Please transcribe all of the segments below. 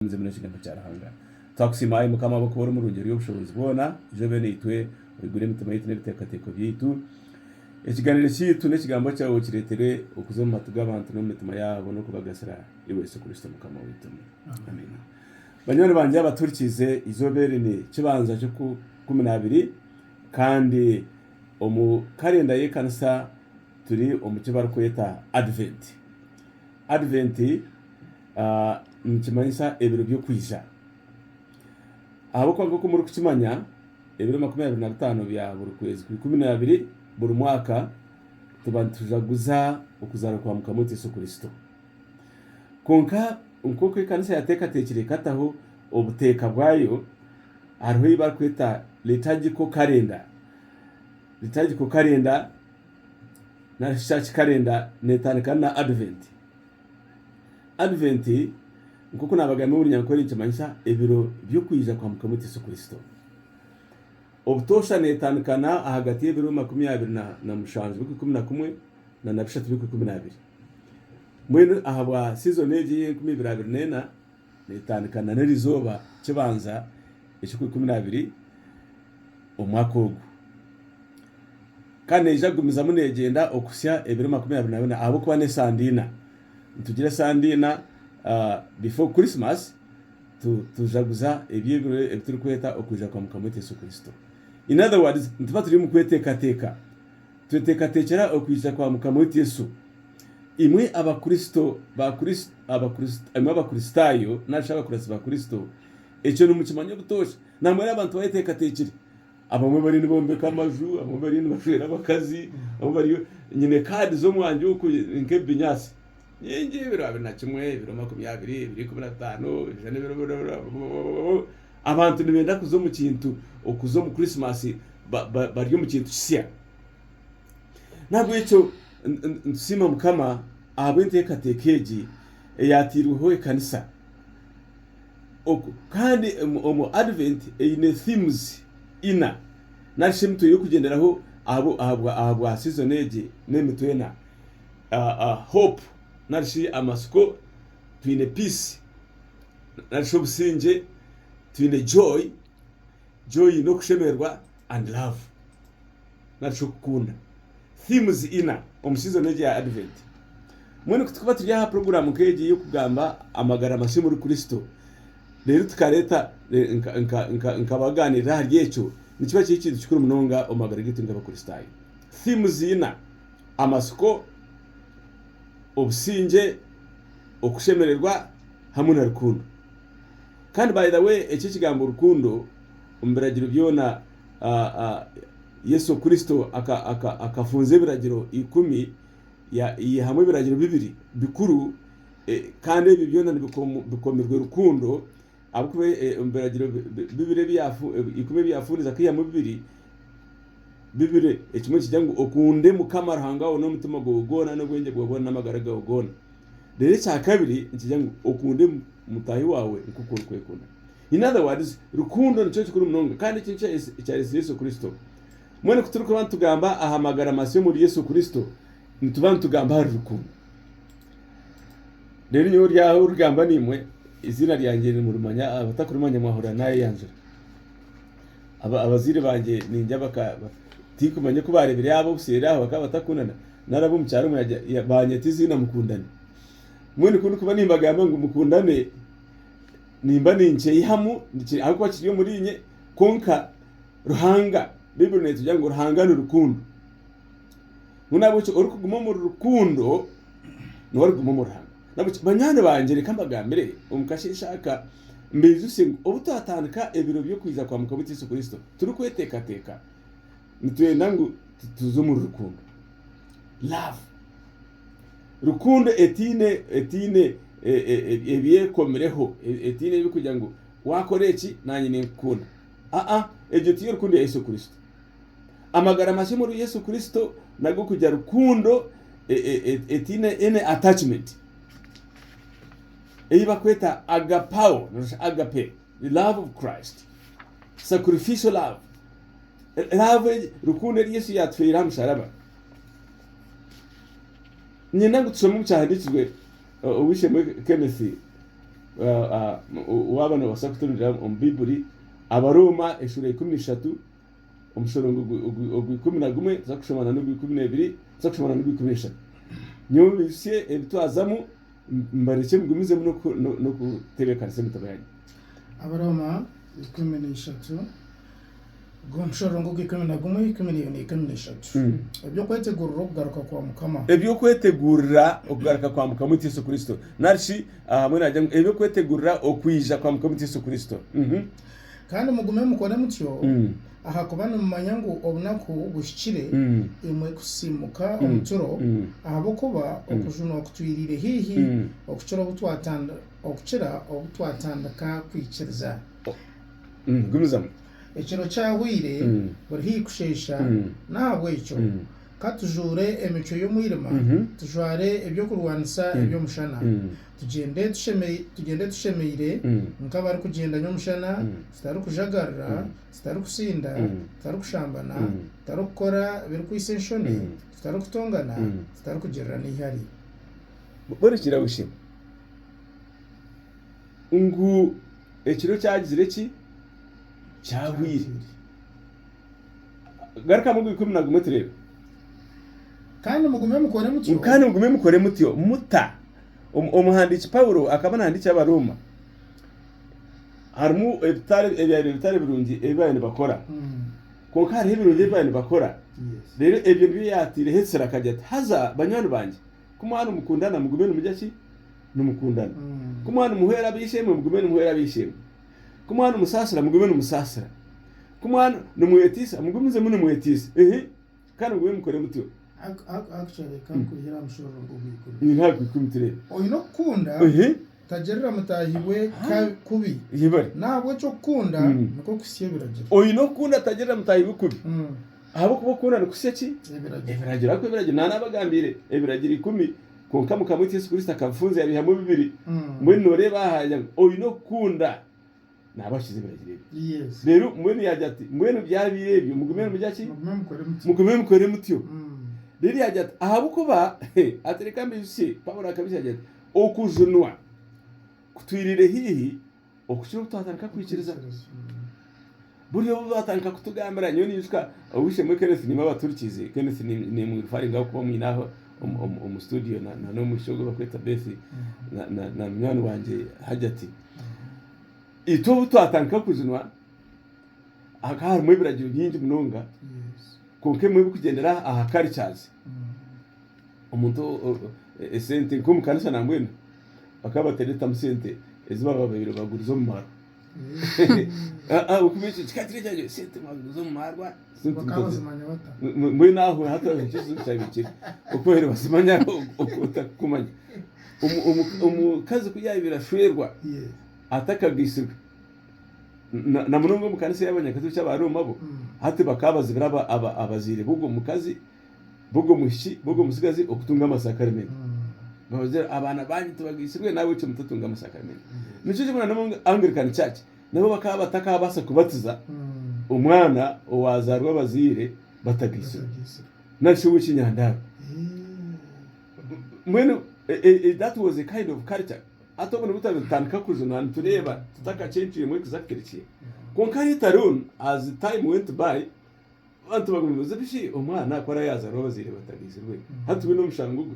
Omuzimu n'ekigambo kya Ruhanga. Twakusiima ai Mukama ahabw'okuba ori murungi ori ow'obushoboorozi bwona, ija obe naitwe, oigure emitima yaitu n'ebiteekateeko byaitu. Ekiganiro kyaitu n'ekigambo kyawe okireetere okuza omu matu g'abantu n'omu mitima yaabo n'okubagasira, iwe Yesu Kristo Mukama waitu. Amiina. Banywani bangye abatuhurikiize, eizooba eri ni kibanza ky'okwikuminaabiri kandi omu karenda y'ekanisa turi omu ki barikweta Advent. Advent Nikimanyisa ebiro by'okwija. Ahabw'okuba nk'oku murikukimanya, ebiro 25 bya buri kwezi kwa 12 buri mwaka tuba nitujaguza okuzaarwa kwa Mukama waitu Yesu Kristo. Kwonka nk'oku ekanisa yaateekateekire ekataho obuteeka bwayo, hariho ei barikweta liturgical calendar. Liturgical calendar nari shi church calendar neetandika na Advent. Adventi, nk'oku naabagambira omu Runyankore nikimanyisa ebiro by'okwija kwa Mukama waitu Yesu Kristo. Obutoosha neetandikana ahagati y'ebiro 27 by'okwikumi na kumwe na na bishatu by'okwikumi n'abiri. Mbwenu ahabwa sizoni egi ey'enkumi ibiri abiri n'ena neetandikana n'erizooba kibanza eky'okwikumi n'abiri omwaka ogu. Kandi neija kugumizamu neegyenda okuhitsya ebiro 24 ahabw'okuba n'esande ina. Nitugira esande ina before Christmas tujaguza eby'ebiro ebi turikweta okwija kwa Mukama waitu Yesu Kristo. In other words, nituba turi omu kweteekateeka. Tweteekateekyera okwija kwa Mukama waitu Yesu. Imwe Abakristo ba Kristo, imwe Abakristaayo nari shi abakuratsi ba Kristo, ekyo nimukimanya obutoosha. Nambwenu abantu bayeteekateekire. Abamwe bariyo nibombeka amaju, abamwe bariyo nibashwera abakazi, abamwe bariyo nyine kaadi z'omwangye oku nk'ebinyaatsi nyingi ebiro 21, ebiro 20, ebiro 15, ebyo n'ebiro abantu nibenda kuza omu kintu okuza omu Krisimaasi bari omu kintu kisya. N'ahabw'ekyo nitusiima Mukama ahabw'enteekateeka egi eyaatairweho ekanisa. Kandi omu Advent eine themes ina nari shi emitwe y'okugyenderaho ahabwa season egi n'emitwe ena. Hope nari shi amatsiko, twine peace nari shi obusingye, twine joy, joy n'okushemererwa and love nari shi okukunda. Themes ina omu season egi ya Advent. Mbwenu ku turikuba turi aha puroguraamu nk'egi ey'okugamba amagara masya omuri Kristo, reero tukareeta nkabagaaniirira ahari ekyo, nikiba kiri ekintu kikuru munonga omu magara gaitu nk'Abakristaayo. Themes ina, amatsiko, obusingye, okushemererwa hamwe na rukundo. Kandi by the way, eki ekigambo rukundo omu biragiro byona Yesu Kristo akafunza ebiragiro ikumi yaihamu ebiragiro bibiri bikuru kandi ebyo byona bikomirwe rukundo ahabw'okuba omu biragiro bibiri ikumi ebi yaafundize akaihamu bibiri, bibiri ekimwe nikigira ngu okunde Mukama Ruhanga waawe n'omutima gwawe gwona n'obwengye bwawe bwona n'amagara gaawe goona. Reero ekya kabiri nikigira ngu okunde mutaahi waawe nk'oku orikwekunda. In other words, rukundo nikyo kikuru munonga kandi eki nikyo ekyareetsire Yesu Kristo. Mbwenu ku turikuba nitugamba aha magara masya omuri Yesu Kristo, nituba nitugamba ahari rukundo. Reero nyowe ori aho orikugamba naimwe, eiziina ryangye nimurimanya, abatakurimanya mwahurira naayeyanjura. Abazaire bangye ningira baka tinkumanya oku baareebire abo obuseeri aho bakaba batakundana, nari ab'omu kyaro baanyeta eiziina Mukundane. Mbwenu ku ndikuba nimbagamba ngu mukundane, nimba ninkyeyihamu ahabw'okuba kiri omuriinye, kwonka Ruhanga, Baiburi netugira ngu Ruhanga ni rukundo. Mbwenu ahabw'ekyo orikuguma omuri rukundo niwe arikuguma omuri Ruhanga. Nahabwekyo banywani bangye reka mbagambire omu kasheeshe aka mbaijusye ngu obu twatandika ebiro by'okwija kwa Mukama waitu Yesu Kristo turikweteekateeka, nitwenda ngu tuze omuri rukundo. Love. Rukundo etaine etaine ebyekomireho, etaine ebirikugira ngu waakora eki naanye ninkukunda. Aa, egyo tiyo rukundo ya Yesu Kristo. Amagara masya omuri Yesu Kristo n'ag'okugira rukundo etaine any attachment ei barikweta agapao narishi agape, the love of Christ, sacrificial love, love rukundo eri Yesu yaatufeereire aha musharaba. Niinyenda ngu tushome omu kyahandiikirwe ow'eishe-emwe Kenneth. Waaba noobaasa kuturira omu Baiburi, Abarooma eshuura ya 13, omushorongo ogwa 11, tuza kushoma na n'ogwa 12, tuza kushoma na n'ogwa 13. Nyowe mbijutsye ebi twazamu, mbarekye mugumizemu n'okutebeekanisa emitabo yaanyu. Abarooma 13. Omushororongo gw'eikumi na gumwe, 12 na 13. Eby'okwetegurira okugaruka kwa Mukama. Eby'okwetegurira okugaruka kwa Mukama waitu Yesu Kristo. Nari shi ahamwe naagira ngu eby'okwetegurira okwija kwa Mukama waitu Yesu Kristo. Kandi mugume mukore mutyo, ahakuba nimumanya ngu obunaku buhikire imwe kusisiimuka omu turo, ahabw'okuba okujunwa kutwiriire haihi okukira obu twatandika kwikiriza. Gumizamu. Ekiro kyahwaire, buri haihi kusheesha, n'ahabw'ekyo ka tujuure emicwe y'omwirima, tujware eby'okurwanisa eby'omushana. Tugyende tushemeire nk'abarikugyenda nyomushana, tutarikujagarara, tutarikusinda, tutarikushambana, tutarikukora birikwitsa enshoni, tutarikutongana, tutarikugirirana eihari. Borekire bushe ngu ekiro kyagizire ki? Kyahwaire. Garukamu ogwa 11 tureebe. Kandi mugume mukore mutyo. Kandi mugume mukore mutyo. Muta. Omuhandiiki Paulo akaba nahandiikira Abarooma. Harimu ebitari ebyabaire bitari birungi ebi baabaire nibakora. Kwonka hariho ebirungi ebi baabaire nibakora. Reero ebyo nibyo yaataireho etsira akagira ati, Haza banywani bangye, ku mwaba nimukundana mugume nimurya ki? Nimukundana. Ku mwaba nimuhwera ab'eishe-emwe mugume nimuhwera ab'eishe-emwe. Ku mwaba nimusaasira mugume nimusaasira. Ku mwaba nimwetiisa mugumizemu nimwetiisa. Ehe, kandi mugume mukore mutyo. Actually ka nkwihire aha mushororongo gw'eikumi. Nyine aha gw'eikumi tureebe. Oine okukunda Ehe. tagirira mutaahi we kubi, Yebare. n'ahabw'ekyo okukunda nikwo kuhitsya ebiragiro. Oine okukunda tagirira mutaahi we kubi. Ahabw'okuba okukunda nikuhitsya ki? Ebiragiro. Ebiragiro. Ahabw'okuba ebiragiro naanabagambiire ebiragiro ikumi. Kwonka Mukama waitu Yesu Kristo akabifunza yaabihamu bibiri. Mbwenu nooreeba aha haagira ngu oine okukunda naaba ahikize ebiragiro ebyo. Yes. Reero mbwenu yaagira ati, mbwenu byabaire ebyo mugume nimugira ki? Mugume mukore mutyo. Mugume mukore mutyo. Reero yaagira ati, ahabw'okuba ati reka mbijutsye, Paulo akabisya agira ati, okujunwa kutwiriire haihi okukira obu twatandika kwikiriza. Buri obu batandika kutugambira, nyowe ninyijuka ow'eishe-emwe Kenneth niimwe abaturikiize, Kenneth nimwirufaringa ahabw'okuba mwine aho omu studio na n'omwishiki ogu barikweta Beth na munywani wangye Hajati. Itwe obu twatandika kujunwa hakaba harimu ebiragiro bingi munonga kwonka ebimwe birikugyendera aha cultures. Omuntu esente nk'omu kanisa nambwenu bakaba batareetamu sente ezi baba babaire bagurize omu marwa. Okuba ekyo kikaba kiri ekyangye sente mwaziguza omu marwa sente Bakaba bazimanya bata? Mbwenu aho hati nikyo ekizibu kyabaire kiri okubaire bazimanya otakumanya. Omukazi ku yaabaire ashwerwa Yes. atakageisirwe na munonga omu kanisa y'abanyakaturiki aba Rooma bo hati bakaba bazibira abazaire b'ogwo mukazi b'ogwo mwishiki b'ogwo mutsigazi okutunga amasakaramenti. Nibagira abaana banyu tibagaitsirwe nahabwekyo mutatunga amasakaramenti. Nikyo kimwe na n'omu Anglican Church nabo bakaba batakabaasa kubatiza omwana owaazaarwa abazaire batagaitsirwe nari shi ow'ekinyandaaro. Mbwenu that was a kind of culture. Hati obu nibwo twabaire nitutandika kujuna nitureeba tutakacentwiremu exactly ki. Kwonka later on as time went by, Abantu baguma nibabuuza bishi omwana ku araabe yaazaarwa abazaire batagaitsirwe hati we n'omushango gwe?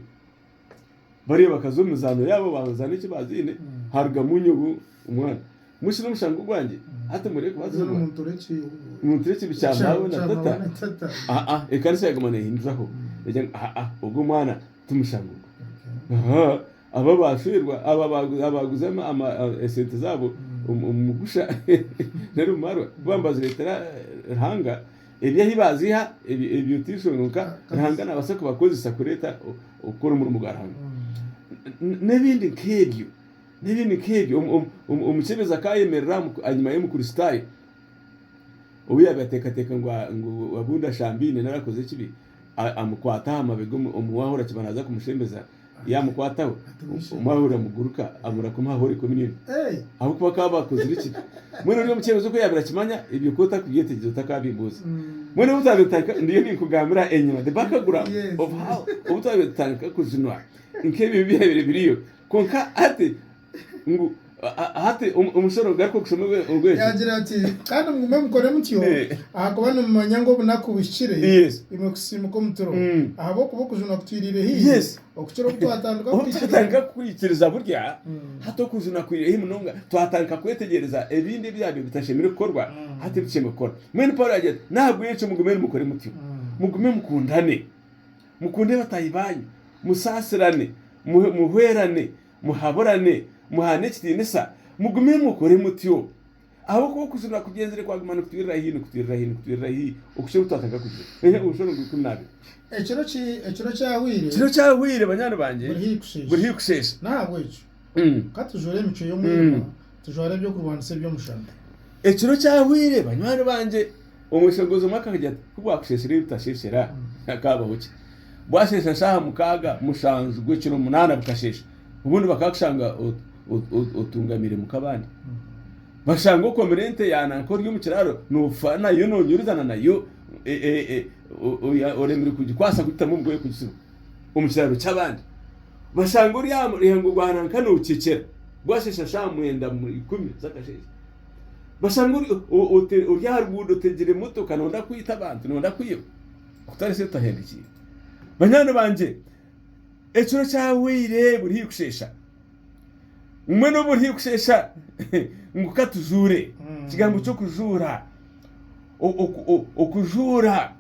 Bariya bakaza omu mizaano yaabo baazaana eki baazaine haarugamu nyowe omwana. Mbwenu shi n'omushango gwangye? Hati mureke kubatiza omwana. Munture ekibi kya maawe na tata? Aa, ekanisa yaaguma neehinduraho egira ngu aa, ogu omwana ti mushango gwe. Ahaa, aba abaashwerwa, aba abaaguza esente zaabo omu mugusha nari omu marwa, ku baba nibazireetera Ruhanga, ebi ahi baaziiha ebyo ti nshonga kwonka Ruhanga naabaasa kubakozesa kureeta okukora omurimo gwa Ruhanga. N'ebindi nk'ebyo, n'ebindi nk'ebyo. Omukyebezi akaayemerera ahanyima y'Omukristaayo ou yaabaire ateekateeka ngu obundi ashambaine nari akozire ekibi, amukwata aha mabega omuwaahura kiba naaza kumushembeza. Yaamukwataho, omwahuri amuguruka, amura kumuha Holy Communion. Ahabw'okuba bakaba bakozire ekibi. Mbwenu ori omukyebezi oku yaabaire akimanya, ebyo ku otakubyetegyereza otakabimbuuza. Mbwenu obu twabaire tutandika, ndiyo ninkugambira enyima, the background of how obu twabaire tutandika kujunwa, nk'ebyo ebyabaire biriyo. Kwonka hati ngu. Hati omushoro garuka okushoma ogw'ekyo. Yaagira ati, Kandi mugume mukore mutyo, ahakuba nimumanya ngu obunaku buhikire imwe kusiimuka omu turo, ahabw'okuba okujunwa kutwiriire haihi okukira obu twatandika Obu twatandika kwikiriza burya, hati okujunwa kwiriire haihi munonga, twatandika kwetegyereza ebindi ebyabaire bitashemereire kukorwa, hati ebi tushemereire kukora. Mbwenu Paulo yaagira ati, N'ahabw'ekyo mugume nimukore mutyo, mugume mukundane, mukunde bataahi baanyu, musaasirane, muhwerane, Muhaburane, muhaane ekitiinisa, mugume mukore mutyo, ahabw'okuba okujunwa kugyenzire kwaguma nikutwirira haihi, nikutwirira haihi, nikutwirira haihi, okuhitsya obu twatandika kujunwa. Ehe, omushoro gwa 12. Ekiro ki, ekiro kyahweire. Ekiro kyahweire, banywani bangye, Buri haihi kusheesha. buri haihi kusheesha. N'ahabw'ekyo, ka tujware emicwe y'omwirima, tujware eby'okurwanisa eby'omushana. Ekiro kyahweire, banywani bangye, omweshongozi omwe akagira ati, Ku bwakusheeshera ebi butasheeshera, hakaabaho ki? Bwasheesha shaaha mukaaga, mushanju, gw'ekiro munaana bukasheesha. Obundi bakakushanga otungamiire muka abandi. Bashanga okomire ente ya nanka ori omu kiraaro noofa nayo noonyurizana nayo oremire kugikwasa kugitamu omugoye kugisiba omu kiraaro ky'abandi. Bashanga ori aha muryango gwa nanka noocekyera. Bwasheesha shaaha mwenda ikumi z'akasheeshe. Bashanga ori aha ruguudo otegire emotoka nooyenda kwita abantu, nooyenda kwiba. Kutari sente tutahendekiire. Banywani bangye, ekiro kyahweire buri haihi kusheesha. Mbwenu obu buri haihi kusheesha ngu ka tujuure. Ekigambo ky'okujuura, okujuura,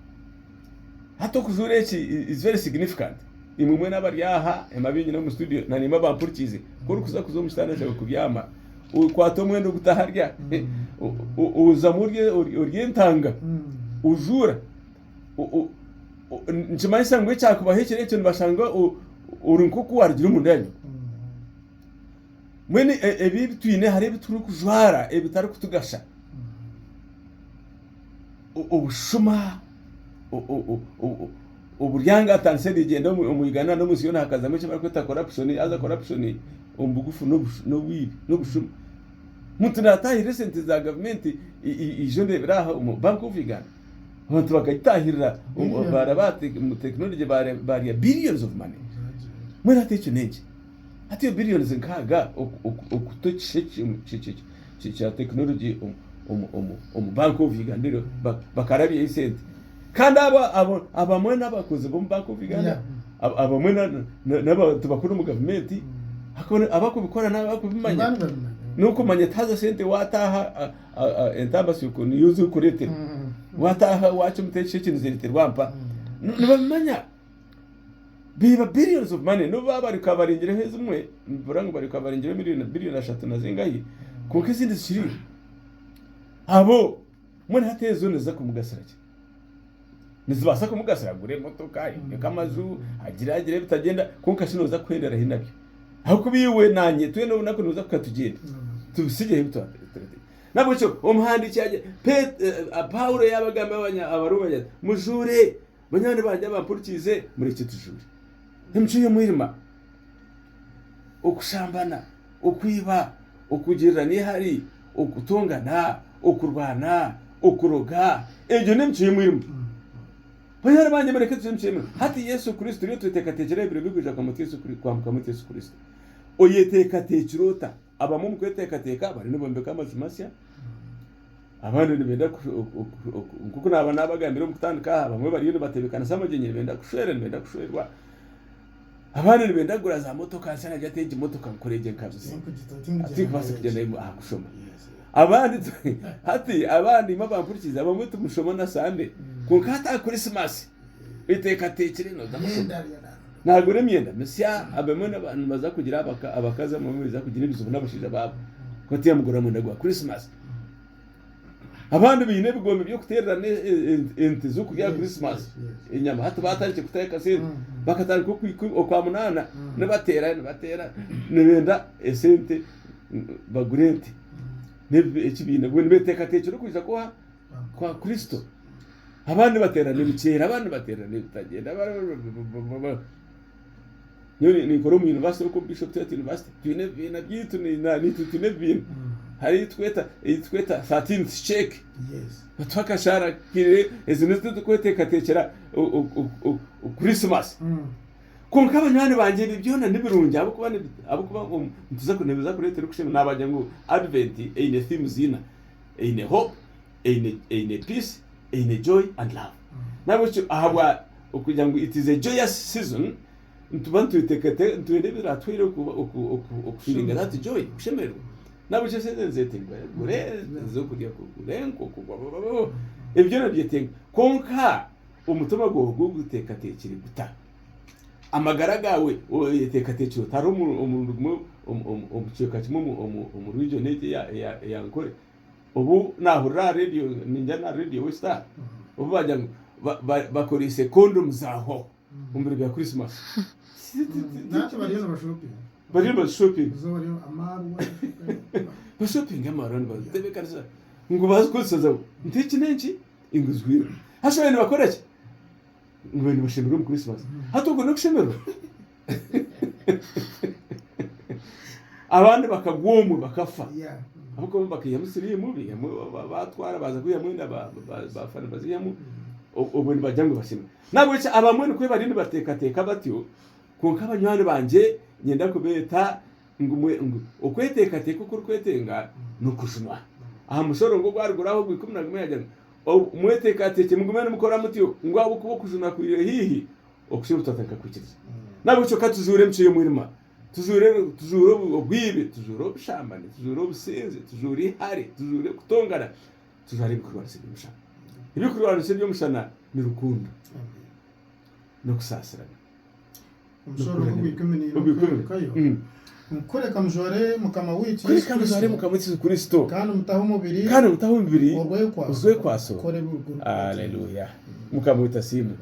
hati okujuura eki is very significant. Imwe mwena abari aha, imwe abu nyine omu studio na naimwe abampurikiize, ku orikuza kuza omu kitanda kyawe kubyama, okwata omwenda ogutaharya, ozamu ori entanga, ojuura. Nikimanyisa ngu ekyakubaho ekiro ekyo nibashanga ori nk'oku warugire omunda ya nyoko. Mbwenu ebi ebi twine hariho ebi turikujwara ebitarikutugasha. Obushuma, oburyangatanisa erigyenda omu Uganda n'omu nsi yoona hakazamu eki barikweta corruption haza corruption omu bugufu n'obwibi n'obushuma. Omuntu naatahirira esente za gavumenti ijo ndeebera aha omu Bank of Uganda. Abantu bakagitahirira baraba omu tekinologye barya billions of money. Mbwenu hati ekyo n'enki? Hati iyo billions nkaaga okuta ekishekye kya tekinologye omu Bank of Uganda eryo bakarabyayo esente. Kandi abo abamwe n'abakozi b'omu Bank of Uganda, abamwe n'abantu bakuru omu gavumenti, abakubikora n'abakubimanya. N'okumanya oti haza sente wataaha entambasyo niyo zirikureetera wataaha waakimita ekishekye nizireeterwa mpa. Nibabimanya. Biiba billions of money n'obu baaba barikabaringireho ezimwe nibabura ngu barikabaringireho miliyoni biliyoni ashatu na zingahi kwonka ezindi zikiriyo. Abo mbwenu hati ezo niziza kumugasira ki? Nizibaasa kumugasira agure emotoka, ayombeke amaju, agire agire ebitagenda kwonka shi nooza kuhendera hi nabyo? Ahabw'okuba iwe naanye twena obunaku nibuza kuhika tugyende tubitsigeho ebi twategyeka. N'ahabw'ekyo omuhandiiki yaagira Paulo yaabagambira Abarooma agira ati, Mujuure, banywani bangye abampurikiize, murekye tujuure. Emicwe y'omwirima, okushambana, okwiba, okugirirana eihari, okutongana, okurwana, okuroga, egyo n'emicwe y'omwirima. Banywani bangye mureke tujwe emicwe y'omwirima. Hati Yesu Kristo turiyo tweteekateekyera ebiro birikwija kwa Mukama waitu Yesu Kristo. Oyeteekateekire ota? Abamwe omu kweteekateeka bariyo nibombeka amaju masya, abandi nibenda nk'oku naaba naabagambira omu kutandika aha, abamwe bariyo nibatebeekanisa amagyenyi nibenda kushwera, nibenda kushwerwa. Abandi nibenda kugura za motoka nsya nagira ati egi motoka nkore gye nkabizi. Tinkubaasa kugyenda aha kushoma. Abandi hati abandi imwe abampurikiize abamwe timushoma na Sande kwonka hati aha Kurisimasi oyeteekateekire nooza kushoma. Naagura emyenda misya abamwe nibaza kugira abakazi abamwe nibaza kugira ebizibu n'abashaija baabo ahakuba tiyamugurira mwenda gwa Kurisimasi. Abandi baine ebigombe by'okuteererana ente z'okurya aha Kurisimasi enyama. Hati baatandikire kutayo akasente bakatandika Okwamunaana nibateera nibateera nibenda esente bagure ente ekibiina nibeteekateekyera okwija kwa kwa Kristo. Abandi nibateerana emiceeri abandi nibateerana ebitagyenda. Nyowe ninkora omu university oku Bishop Tate University twine ebibiina byaitu naitwe twine ebibiina hariho ei turikweta 13th check batuha akashaara ezi nizo turikweteekateekyera Christmas. Kwonka banywani bangye ebi byona ni birungi ahabw'okuba ahabw'okuba nituza nibiza kureetera okushemererwa. Naabagira ngu Advent eine themes ina, eine hope, eine eine peace, eine joy and love. N'ahabw'ekyo ahabwa okugira ngu it is a joyous season, nituba nitweteekateeka nitwenda ebiraatuhwere okufiiringa that joy, okushemererwa. N'ahabw'ekyo esente nizeetengwa, gura ez'okurya, gura enkoko, ebyo byona nibyetengwa. Kwonka omutima gwawe gwo guteekateekire guta? Amagara gaawe oyeteekateekire ota? Hariho omurundi gumwe omu kicweka kimwe omu region egi eya Ankole, obu naahurira aha reediyo, ningira n'aha reediyo Westar, obu baagira ngu bakoreise kondomu zaahwaho omu biro bya Krisimasi. Naki bariyo nibashopinga. Bariyo nibashopinga. Eizooba bariyo amaarwa. Bashopinga amaarwa nibatebeekanisa ngu baazikozesa zaahwa. Nti eki n'enki? Ngu zihwire. Haza bariyo nibakora ki? Ngu bariyo nibashemererwa omu Krisimasi. Hati okwo n'okushemererwa? Abandi bakagwa omwe bakafa. Ahabw'okuba bakaihamu siriimu, baihamu baatwara baaza kwihamu enda baafa nibaziihamu, obwo nibagira ngu nibashemererwa. N'ahabw'ekyo abamwe nikwo bariyo nibateekateeka batyo, kwonka banywani bangye niinyenda kubeeta ngu ngu okweteekateeka oku orikwetenga n'okujunwa. Aha mushorongo ogwaruguru aho ogwa 11 yaagira ngu mweteekateekye mugume nimukora mutyo ngu ahabw'okuba okujunwa kwiriire haihi okukira obu twatandika kwikiriza. N'ahabw'ekyo ka tujuure emicwe y'omwirima, tujuure tujuure obwibi, tujuure obushambani, tujuure obusinzi, tujuure eihari, tujuure okutongana, tujware ebikurwanisa eby'omushana. Ebikurwanisa eby'omushana ni rukundo n'okusaasirana. Omushoro ogw'ikumi n'ina okwerekayo ngu kureka mujware Mukama waitu Yesu Kureka mujware Kristo, Mukama waitu Yesu Kristo, kandi mutaho omubiri kandi mutaho omubiri orwekwaso orwekwaso. kukora ebi gurikwetenga. Aleluya! Mukama waitu asiimwe.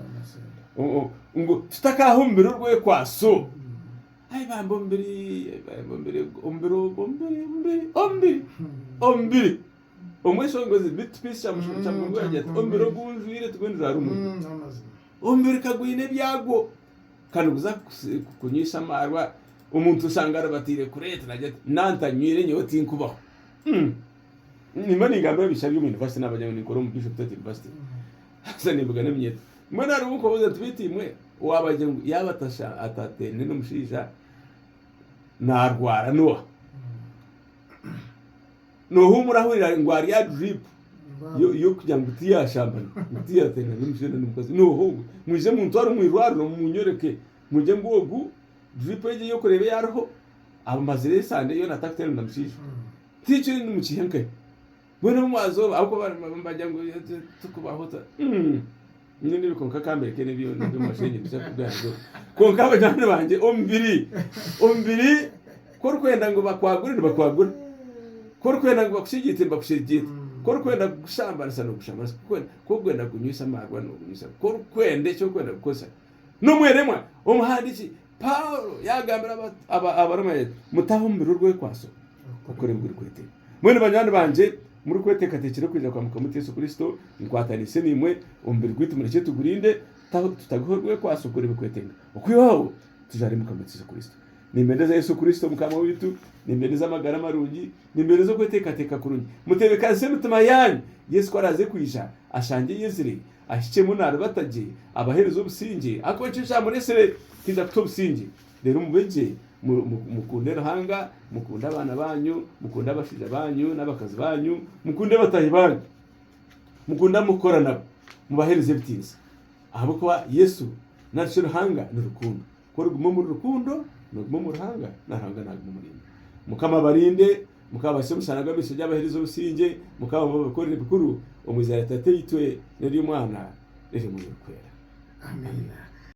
Ngu tutakaha omubiri orwekwaso. Ai bambi omubiri, ai bambi omubiri, omubiri ogwo, omubiri, omubiri, omubiri, omubiri. Omweshongozi Bit Peace Kyamugungu yagira ati, Omubiri ogu njwire tigwo ndijwara omu iguru. Omubiri ka gwine ebyagwo, ka niguza kukunywisa amaarwa, omuntu oshanga aribatiire kureeta naagira ati, Nantanyweire nyowe tinkubaho. Nimba ningambira abaishiki abari omu yunivasite naabagira ngu ninkora omu Bishop Tate University, haza nimbuga n'eminyeeto. Mbwenu hariho obu nkubabuuza nti beitu imwe waabagira ngu yaaba atateine n'omushaija naarwara n'oha? Nohumura ahurira ngu ari aha drip y'okugira ngu tiyashambana ngu tiyateerana n'omushaija n'omukazi noha ogwo mwije muntware omu irwariro munyoreke mugire ngu ogu drip egi ey'okureeba ei ariho amazire esande yoona atakuteerana na mushaija tikyo nimukiiha nkahi mbwenu obu mwazooba ahabw'okuba nibagira ngu tikubaho Nyine kwonka kambereke n'ebyo n'eby'omumashenyi nituza kubigaanizaho. Kwonka banywani bangye omubiri omubiri ku orikwenda ngu bakwagure nibakwagura, ku orikwenda ngu bakushigite nibakushigita, ku orikwenda kugushambanisa nibagushambanisa, ku orikwenda ku orikwenda kugunywisa amaarwa nibagunywisa, ku orikwenda eki orikwenda kukozesa. N'omweremwa omuhandiiki Paulo yaagambira aba aba Abarooma ati, mutahe omubiri orwekwaso okukora ebi gurikwetenga. Mbwenu banywani bangye, murikweteekateekyera okwija kwa Mukama waitu Yesu Kristo, nkwataniise naimwe, omubiri gwaitu murekye tugurinde, tutaguha orwekwaso kukora ebirikwetenga. Okwihaho tujware Mukama waitu Yesu Kristo. Nimbendeza Yesu Kristo Mukama waitu, nimbendeza amagara marungi, nimbendeza okweteekateeka kurungi. Mutebeekanise emitima yaanyu, Yesu ku araaze kwija, ashangye eyezire, ahikyemu naaribata gye, abaheereze obusingye, ahakuba nikyo kyamureetsire kwija kutuha obusingye. Reero mube gye, mukunde Ruhanga, mukunde abaana baanyu, mukunde abashaija baanyu n'abakazi baanyu, mukunde bataahi baanyu, mukunde abu murikukora nabo, mubaheereze ebitiinisa. Ahabw'okuba Yesu nari shi Ruhanga ni rukundo. Ku origuma omuri rukundo, nooguma omu Ruhanga, na Ruhanga naaguma omuriimwe. Mukama abarinde, Mukama abahitsye omushana gw'amaisho ge abaheereze obusingye, Mukama abakorere ebikuru, omu iziina rya Tataitwe n'ery'Omwana n'ery'Omwoyo Orikwera. Amiina.